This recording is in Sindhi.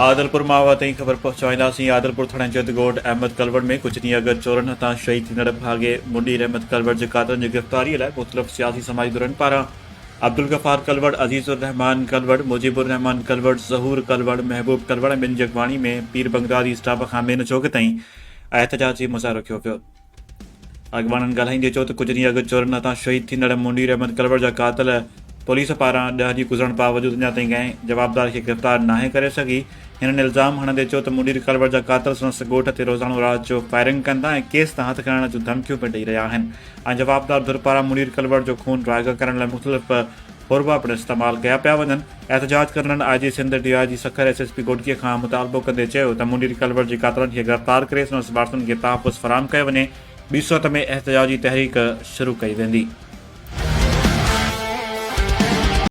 عادلپور مان اوهان تائين خبر پهچائينداسين عادلپور ٿاڻي جد ڳوٺ احمد ڪلوڙ ۾ ڪجهه ڏينهن اڳ چورن هٿان شهيد ٿيندڙ ڀاڳي منير احمد ڪلوڙ جي قاتلن جي گرفتاري لاء مختلف سياسي سماجي ڌرين پاران عبدالغفار ڪلوڙ، عزيز الرحمان ڪلوڙ، مجيب الرحمان ڪلوڙ، ظهور ڪلوڙ، محبوب ڪلوڙ ۽ ٻين جي اڳواڻي ۾ پير بغدادي اسٽاپ کان مين چوڪ تائين احتجاجي مظاهرو ڪيو ويو. اڳواڻن ڳالهائيندي چيو ته ڪجهه ڏينهن اڳ چورن هٿان شهيد ٿيندڙ منير احمد ڪلوڙ جا قاتل پوليس پاران ڏهه ڏينهن گذرڻ باوجود اڃا تائين ڪنهن جوابدار کي گرفتار ناهي ڪري سگهي. هنن الزام هڻندي چيو ته منير ڪلوڙ جا قاتل سندس ڳوٺ تي روزانو رات جو فائرنگ ڪن ٿا ۽ ڪيس تان هٿ کڻڻ جون ڌمڪيون پڻ ڏئي رهيا آهن. ۽ جوابدار ڌر پاران منير ڪلوڙ جو خون رائگان ڪرڻ لاء مختلف حربا پڻ استعمال ڪيا پيا وڃن. احتجاج ڪندڙن I G Sindh, D I G Sukkur, S S P Ghotki کان مطالبو ڪندي چيو ته منير ڪلوڙ جي قاتلن کي گرفتار ڪري سندس وارثن کي تحفظ فراهم ڪيو وڃي، ٻي صورت ۾ احتجاجي تحريڪ شروع ڪئي ويندي.